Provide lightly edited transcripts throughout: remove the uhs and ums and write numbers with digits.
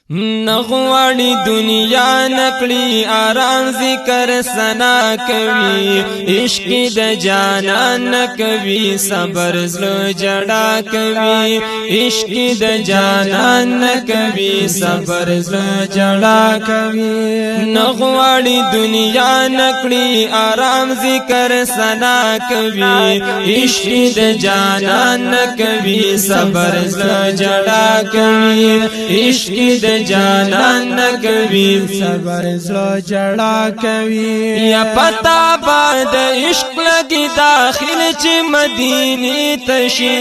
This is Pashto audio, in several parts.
نغواړي دنیا نکړي آرام ذکر سنا کوي، عشق د جانان نکوي صبر زړه جړا کوي، عشق د جانان نکوي صبر زړه جړا کوي۔ نغواړي دنیا نکړي آرام ذکر سنا کوي، عشق د جانان نکوي صبر زړه جړا کوي، عشق د جانان نکوي صبر زړه جړا کوي۔ یا پتا بعد عشق لګي داخل چې مدینه تشي،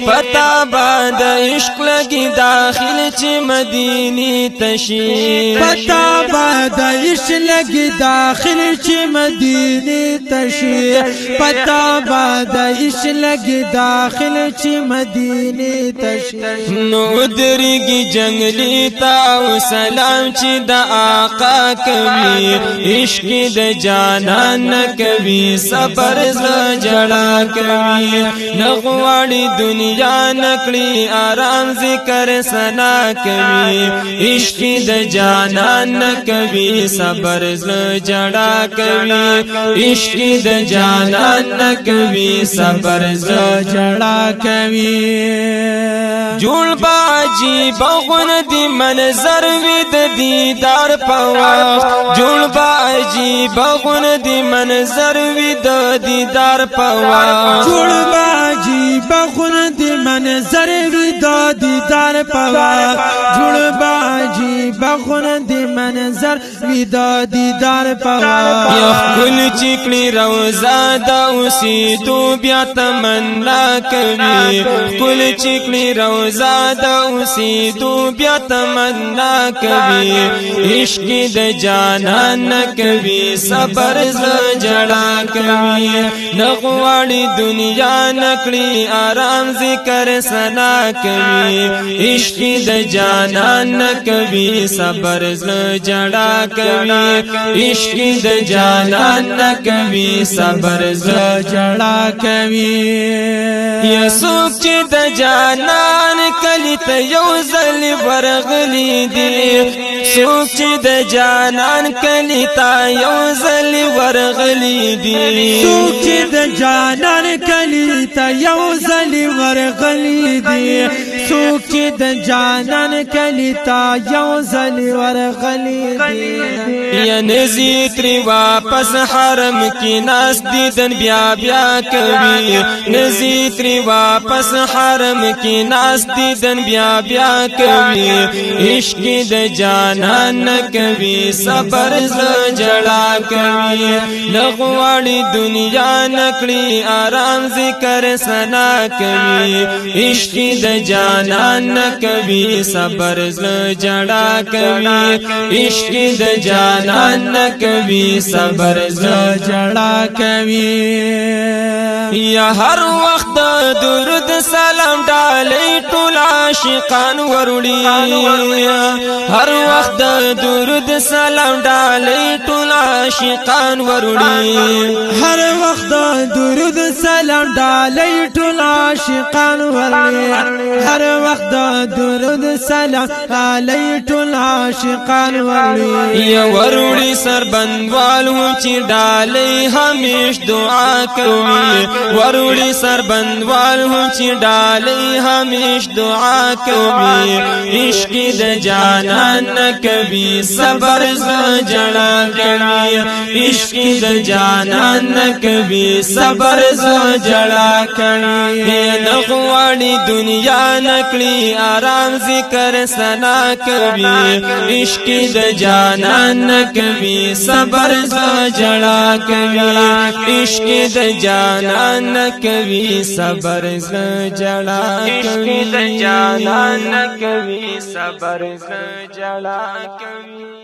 پتا بعد عشق لګي داخل چې مدینه تشي، پتا بعد عشق لګي داخل چې مدینه تشي، پتا بعد عشق لګي داخل چې مدینه تشي۔ نو درګي جنگلی تا او سلام چې د آقا کوي، عشق د جانان کوي صبر زړه جړا کوي۔ نغواړي دنیا نکړي آرام ذکر سنا کوي، عشق د جانان کوي صبر زړه جړا کوي، عشق د جانان کوي صبر زړه جړا کوي۔ جوړ باجی بغون دی منظر وی د دیدار په وخت، جوړ باجی بغون دی منظر وی د دیدار په وخت، جوړ باجی بغون دی منظر وی د دیدار په وخت، جوړ باجی بغون دی منظر وی د دیدار په وخت۔ یو خپل چکړي روزا د اوسېدو بیا تمنا کوي، خپل چکړي روزا د اوسېدو بیا تمنا کوي، عشق د جانان کوي صبر زړه جړا کوي۔ نغواړي دنیا نکړي آرام ذکر سنا کوي، عشق د جانان کوي صبر زړه جړا کوي، عشق د جانان کوي صبر زړه جړا کوي۔ یسوک چې د جانان کلی ته یو ځل ورغلی دی، څوک چې د جانان کلی ته یو ځل ورغلی دی، څوک چې د جانان کلی ته یو ځل ورغلی دی، څوک چې د جانان کلی ته یو ځل ورغلی دی۔ یا نزی تری واپس حرم کې ناس دیدن بیا بیا کوي، نزی تری واپس حرم کې ناس دیدن بیا بیا کوي، عشق د جانان کوي صبر زړه جړا کوي۔ نغواړي دنیا نکړي آرام ذکر سنا کوي، عشق د جانان کوي صبر زړه جړا کوي، عشق د جانان کوي صبر زړه جړا کوي۔ یا هر وخت درود سلام ډالۍ ټول عاشقان وروړي، هر وخت درود سلام ډالۍ ټول عاشقان وروړي، هر وخت درود سلام ډالۍ ټول عاشقان وروړي، هر وخت درود سلام ډالۍ ټول عاشقان وروړي۔ یا وروړي سربندوال هم چې ډالۍ همیش دعا کوي، وروړي سربندوال هم چې ډالۍ همیش دعا کوي، عشق د جانان کوي صبر زړه جړا کوي، عشق د جانان کوي صبر زړه جړا کوي۔ نغواړي دنیا نکړي آرام ذکر سنا کوي، عشق د جانان کوي صبر زړه جړا کوي، عشق د جانان کوي صبر زړه جړا کوي، عشق د جانان کوي صبر زړه جړا کوي۔